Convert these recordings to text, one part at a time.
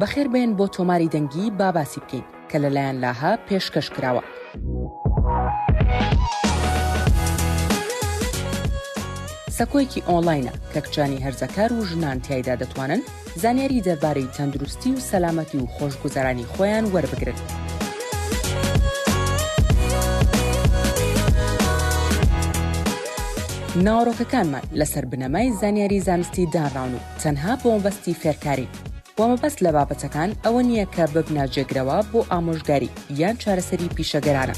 بەخێربێن بۆ تۆماری دەنگی با باسی بکەین کە لەلایەن لاهە پێشکەش کراوە. سەکۆیەکی ئۆنلاینە کە کچانی هەرزەکار و ژنان تیایدا دەتوانن زانیاری دەربارەی تەندروستی و سەلامەتی و خۆشگوزەرانی خۆیان وەربگرن. ناوەڕۆکەکانمان لەسەر بنەمای زانیاری زانستی دانراون و تەنها بۆ مەبەستی فێرکارین و مەبەست لە بابەتەکان ئەوە نییە کە ببنە جێگرەوە بۆ ئامۆژگاری یان چارەسەری پیشەگەرانە.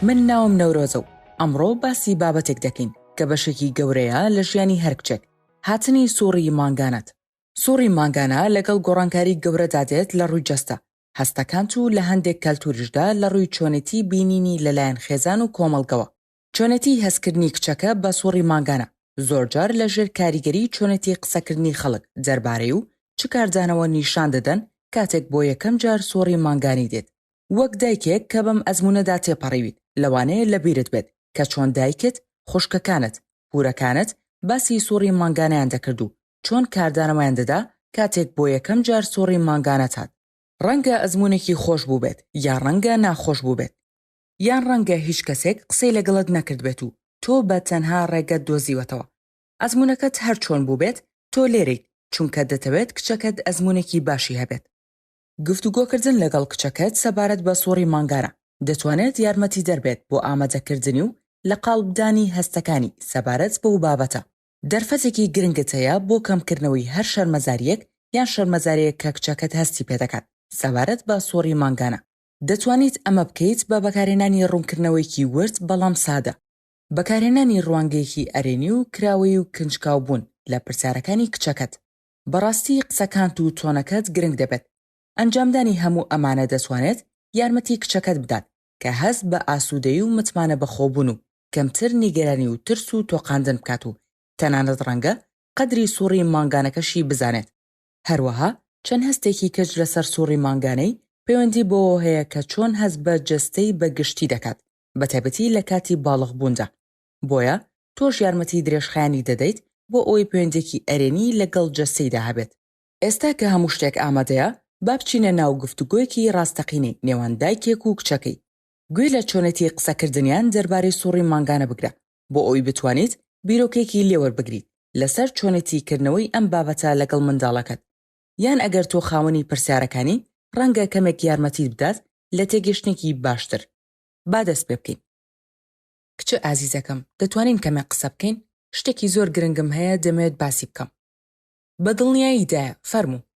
من ناوم نەورۆزە و ئەمڕۆ باسی بابەتێک دەکەین کە بەشێکی گەورەیە لە ژیانی هەر کچێک، هاتنی سوڕی مانگانەت. سوڕی مانگانە لەگەڵ گۆڕانکاری گەورەدا دێت لە ڕووی جەستە، هەستەکانت و لە هەندێک کەلتوریشدا لە ڕووی چۆنێتی بینینی لەلایەن خێزان و کۆمەڵگەوە. چۆنێتی هەستکردنی کچەکە بە سوڕی مانگانە زۆرجار لە ژێر کاریگەری چۆنێتی قسەکردنی خەڵک دەربارەی و چ کاردانەوە نیشان دەدەن کاتێک بۆ یەکەم جار سوڕی مانگانی دێت. وەک دایکێک کە بەم ئەزموونەدا تێپەڕیویت لەوانەیە لەبیرت بێت کە چۆن دایکت، خوشکەکانت، پورەکانت باسی سوڕی مانگانەیان دەکرد و چۆن کاردانەوەیان دەدا کاتێک بۆ یەکەم جار سوڕی مانگانەت هات. ڕەنگە ئەزموونێکی خۆش بووبێت یان ڕەنگە ناخۆش بووبێت. یان ڕەنگە هیچ کەسێک قسەی لەگەڵت نەکردبێت و تۆ بە تەنها ڕێگەت دۆزیوەتەوە. ئەزموونەکەت هەر چۆن بووبێت، تۆ لێرەیت چونکە دەتەوێت کچەکەت ئەزموونێکی باشی هەبێت. گفتوگۆکردن لەگەڵ کچەکەت سەبارەت بە سوڕی مانگانە دەتوانێت یارمەتیدەر بێت بۆ ئامادەکردنی و لەقاڵبدانی هەستەکانی سەبارەت بەو بابەتە. دەرفەتێکی گرنگت هەیە بۆ کەمکردنەوەی هەر شەرمەزارییەک یان شەرمەزارییەک کە کچەکەت هەستی پێدەکات سەبارەت بە سوڕی مانگانە. دەتوانیت ئەمە بکەیت بە بەکارهێنانی ڕوونکردنەوەیەکی ورد بەڵام سادە، بەکارهێنانی ڕوانگەیەکی ئەرێنی و کراوەی و کنجکاوبوون لە پرسیارەکانی کچەکەت. بەڕاستی قسەکانت و تۆنەکەت گرنگ دەبێت. ئەنجامدانی هەموو ئەمانە دەتوانێت یارمەتی کچەکەت بدات کە هەست بە ئاسوودەیی و متمانە بەخۆبوون و کەمتر نیگەرانی و ترس و تۆقاندن بکات و تەنانەت ڕەنگە قەدری سوڕی مانگانەکەشی بزانێت. هەروەها چەند هەستێکی کچ لەسەر سوڕی مانگانەی پەیوەندی بەوەوە هەیە کە چۆن هەست بە جەستەی بە گشتی دەکات بەتایبەتی لە کاتی باڵغبووندا بۆیە تۆش یارمەتی درێژخایەنی دەدەیت بۆ ئەوەی پەیوەندیەکی ئەرێنی لەگەڵ جەستەیدا هەبێت. ئێستا کە هەموو شتێک ئامادەیە با بچینە ناو گفتوگۆیەکی ڕاستەقینەی نێوان دایکێک و کچەکەی. گوێ لە چۆنێتی قسەکردنیان دەربارەی سوڕی مانگانە بگرە بۆ ئەوەی بتوانیت بیرۆکەیەکی لێوەربگریت لەسەر چۆنێتی کردنەوەی ئەم بابەتە لەگەڵ منداڵەکەت یان ئەگەر تۆ خاوەنی پرسیارەکانی ڕەنگە کەمێک یارمەتیت بدات لە تێگەشتنێکی باشتر. با دەست پێ بکەین. کچە ئازیزەکەم دەتوانین کەمێک قسە بکەین؟ شتێکی زۆر گرنگم هەیە دەمەوێت باسی بکەم. بە دڵنیایی دایە، فەرموو.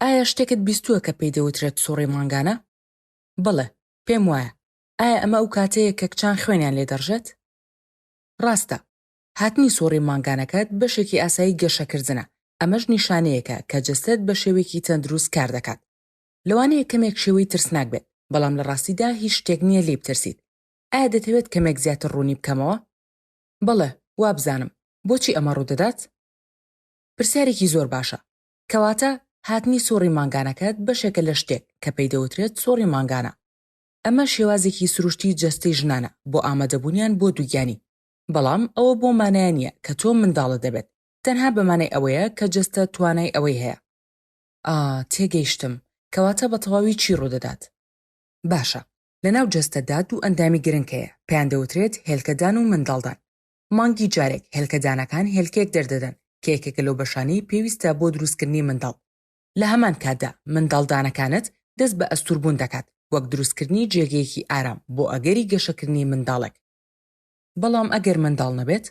ئایا شتێکت بیستووە کە پێی دەوترێت سوڕی مانگانە؟ بەڵێ، پێم وایە. ئایا ئەمە ئەو کاتەیە کە کچان خوێنیان لێ دەڕژێت؟ ڕاستە. هاتنی سوڕی مانگانەکەت بەشێکی ئاسایی گەشەکردنە، ئەمەش نیشانەیەکە کە جەستەت بە شێوەیەکی تەندروست کار دەکات. لەوانەیە کەمێک شێوەی ترسناک بێت، بەڵام لە ڕاستیدا هیچ شتێک نییە لێی بترسیت. ئایا دەتەوێت کەمێک زیاتر ڕوونی بکەمەوە؟ بەڵێ، وابزانم. بۆچی ئەمە ڕوودەدات؟ پرسیارێکی زۆر باشە. کەواتە، هاتنی سوڕی مانگانەکەت بەشێکە لە شتێک کە پێی دەوترێت سوڕی مانگانە. ئەمە شێوازێکی سروشتی جەستەی ژنانە بۆ ئامادەبوونیان بۆ دووگیانی. بەڵام ئەوە بەو مانایە نییە کە تۆ منداڵت دەبێت، تەنها بە مانای ئەوەیە کە جەستە توانای ئەوەی هەیە. ئا، تێگەیشتم. کەواتە بە تەواوی چی ڕوودەدات؟ باشە، لەناو جەستەدا دوو ئەندامی گرنگ هەیە، پێیان دەوترێت هێلکەدان و منداڵدان. مانگی جارێک هێلکەدانەکان هێلکەیەک دەردەدەن کە یەکێکە لەو بەشانەی پێویستە بۆ دروستکردنی منداڵ. لە هەمان کاتدا منداڵدانەکانت دەست بە ئەستووربوون دەکات وەک دروستکردنی جێگەیەکی ئارام بۆ ئەگەری گەشەکردنی منداڵێک. بەڵام ئەگەر منداڵ نەبێت؟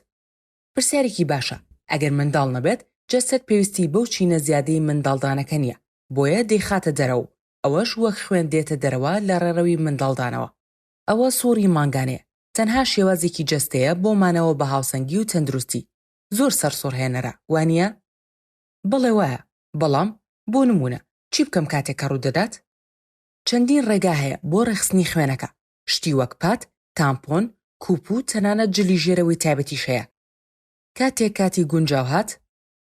پرسیارێکی باشە، ئەگەر منداڵ نەبێت جەستەت پێویستی بەو چینە زیادەی منداڵدانەکە نییە بۆیە دەیخاتە دەرەوە و ئەوەش وەک خوێن دێتە دەرەوە لە ڕێڕەوی منداڵدانەوە. ئەوە سوڕی مانگانەیە، تەنها شێوازێکی جەستەیە بۆ مانەوە بە هاوسەنگی و تەندروستی. زۆر سەرسوڕهێنەرە، وانییە؟ بەڵێ وایە، بەڵام، بۆ نموونە، چی بکەم کاتێک کە ڕوودەدات؟ چەندین ڕێگا هەیە بۆ ڕێکخستنی خوێنەکە، شتی وەک پات، تامپۆن، کوپ و تەنانەت جلی ژێرەوەی تایبەتیش هەیە. کاتێک کاتی گونجاو هات،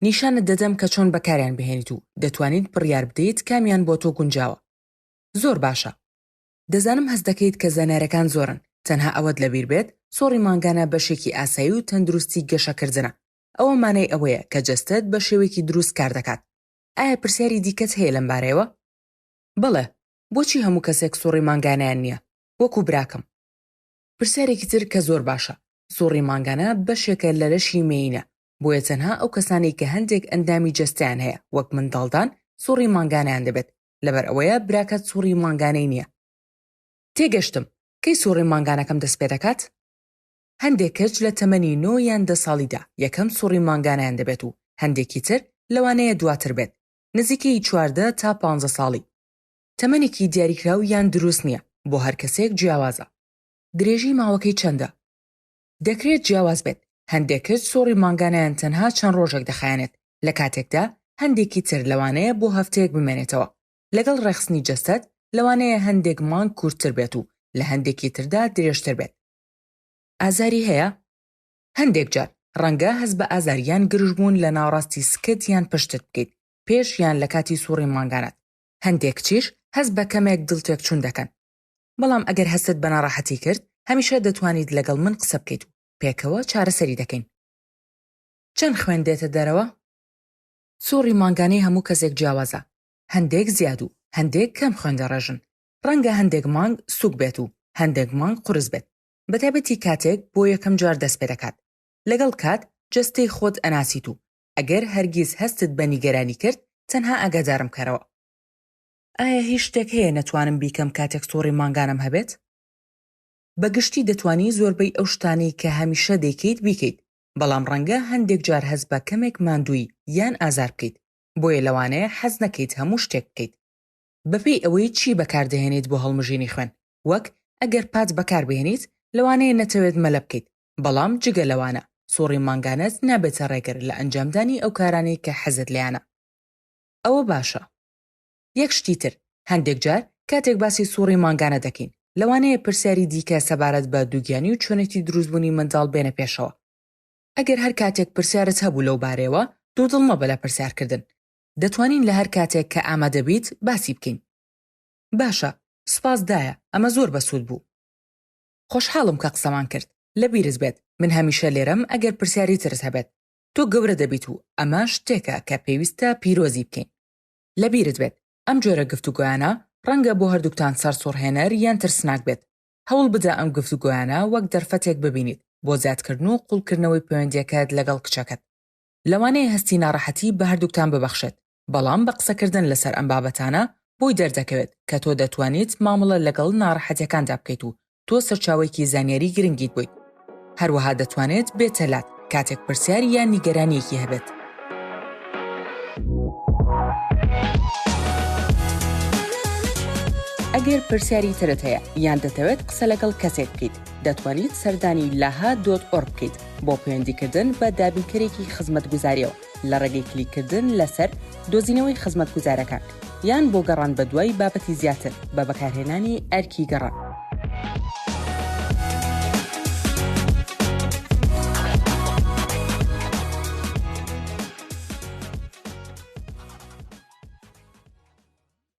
نیشانت دەدەم کە چۆن بەکاریان بهێنیت و دەتوانیت بڕیار بدەیت کامیان بۆ تۆ گونجاوە. زۆر باشە. دەزانم هەست دەکەیت کە زانیارەکان زۆرن، تەنها ئەوەت لەبیر بێت سوڕی مانگانە بەشێکی ئاسایی و تەندروستی گەشەکردنە، ئەوە مانای ئەوەیە کە جەستەت بە شێوەیەکی دروست کار دەکات. ئایا پرسیاری دیکەت هەیە لەم بارەیەوە؟ بەڵێ، بۆچی هەموو کەسێک سوڕی مانگانەیان نییە، وەکو براکەم؟ پرسیارێکی تر کە زۆر باشە، سوڕی مانگانە بەشێکە لە لەشی مێینە، بۆیە تەنها ئەو کەسانەی کە هەندێک ئەندامی جەستەیان هەیە وەک منداڵدان سوڕی مانگانەیان دەبێت، لەبەر ئەوەیە براکەت سوڕی مانگانەی نییە. تێگەشتم، کەی سوڕی مانگانەکەم دەست پێدەکات؟ هەندێک کچ لە تەمەنی نۆ یان دە ساڵیدا یەکەم سوڕی مانگانەیان دەبێت و هەندێکی تر لەوانەیە دواتر بێت، نزیکەی 14 تا 15 ساڵی. تەمەنێکی دیاریکراو یان دروست نییە، بۆ هەر کەسێک جیاوازە. درێژی ماوەکەی چەندە؟ دەکرێت جیاواز بێت، هەندێک کچ سوڕی مانگانەیان تەنها چەند ڕۆژێک دەخایەنێت، لە کاتێکدا هەندێکی تر لەوانەیە بۆ هەفتەیەک بمێنێتەوە. لەگەڵ ڕێکخستنی جەستەت، لەوانەیە هەندێک مانگ کورتتر بێت و لە هەندێکی تردا درێژتر بێت. ئازاری هەیە؟ هەندێک جار، ڕەنگە هەست بە ئازار یان گرژبوون لە ناوەڕاستی سکت یان پشتت بکەیت پێش یان لە کاتی سوڕی مانگانەت. هەندێک کچیش هەست بە کەمێک دڵتێکچوون دەکەن. بەڵام ئەگەر هەستت بە ناڕەحەتی کرد، هەمیشە دەتوانیت لەگەڵ من قسە بکەیت و پێکەوە چارەسەری دەکەین. چەند خوێن دێتە دەرەوە؟ سوڕی مانگانەی هەموو کەسێک جیاوازە، هەندێک زیاد و هەندێک کەم خوێن دەڕێژن، ڕەنگە هەندێک مانگ سووک بێت و هەندێک مانگ قورس بێت، بەتایبەتی کاتێک بۆ یەکەم جار دەست پێدەکات. لەگەڵ کات جەستەی خۆت ئەناسیت و ئەگەر هەرگیز هەستت بە نیگەرانی کرد تەنها ئاگادارم کەرەوە. ئایا هیچ شتێک هەیە نەتوانم بیکەم کاتێک سوڕی مانگانەم هەبێت؟ بە گشتی دەتوانی زۆربەی ئەو شتانەی کە هەمیشە دەیکەیت بیکەیت، بەڵام ڕەنگە هەندێک جار هەست بە کەمێک ماندوویی یان ئازار بکەیت، بۆیە لەوانەیە حەز نەکەیت هەموو شتێک بکەیت. بەپێی ئەوەی چی بەکاردەهێنیت بۆ هەڵمژینی خوێن، وەک ئەگەر پاد بەکاربهێنیت لەوانەیە نەتەوێت مەلە بکەیت، بەڵام جگە لەوانە سوڕی مانگانەت نابێتە ڕێگر لە ئەنجامدانی ئەو کارانەی کە حەزت لێیانە. ئەوە باشە. یەک شتی تر، هەندێک جار کاتێک باسی سوڕی مانگانە دەکەین، لەوانەیە پرسیاری دیکە سەبارەت بە دووگیانی و چۆنێتی دروستبوونی منداڵ بێنە پێشەوە. ئەگەر هەر کاتێک پرسیارت هەبوو لەو بارەیەوە، دوودڵ مەبە لە پرسیارکردن. دەتوانین لە هەر کاتێک کە ئامادە بیت باسی بکەین. باشە، سوپاس دایە، ئەمە زۆر بەسوود بوو. خۆشحاڵم کە قسەمان کرد. لەبیرت بێت، من هەمیشە لێرەم ئەگەر پرسیاری ترت هەبێت. تۆ گەورە دەبیت و ئەمە شتێکە کە پێویستە پیرۆزی بکەین. لەبیرت بێت، ئەم جۆرە گفتوگۆیانە ڕەنگە بۆ هەردووکتان سەرسوڕهێنەر یان ترسناک بێت. هەوڵ بدە ئەم گفتوگۆیانە وەک دەرفەتێک ببینیت بۆ زیادکردن و قووڵکردنەوەی پەیوەندییەکەت لەگەڵ کچەکەت. لەوانەیە هەستی ناڕەحەتی بە هەردووکتان ببەخشێت، بەڵام بە قسەکردن لەسەر ئەم بابەتانە بۆی دەردەکەوێت کە تۆ دەتوانیت مامەڵە لەگەڵ ناڕەحەتیەکاندا بکەیت و تۆ سەرچاوەیەکی زانیاری گرنگیت بوویت. هەروەها دەتوانێت بێتە لات کاتێک پرسیار یان نیگەرانییەکی هەبێت. ئەگەر پرسیاری ترت هەیە یان دەتەوێت قسە لەگەڵ کەسێک بکەیت، دەتوانیت سەردانی لاها dot org بکەیت بۆ پەیوەندیکردن بە دابینکەرێکی خزمەتگوزارییەوە لە ڕێگەی کلیککردن لەسەر دۆزینەوەی خزمەتگوزارەکان یان بۆ گەڕان بەدوای بابەتی زیاتر بە بەکارهێنانی ئەرکی گەڕان.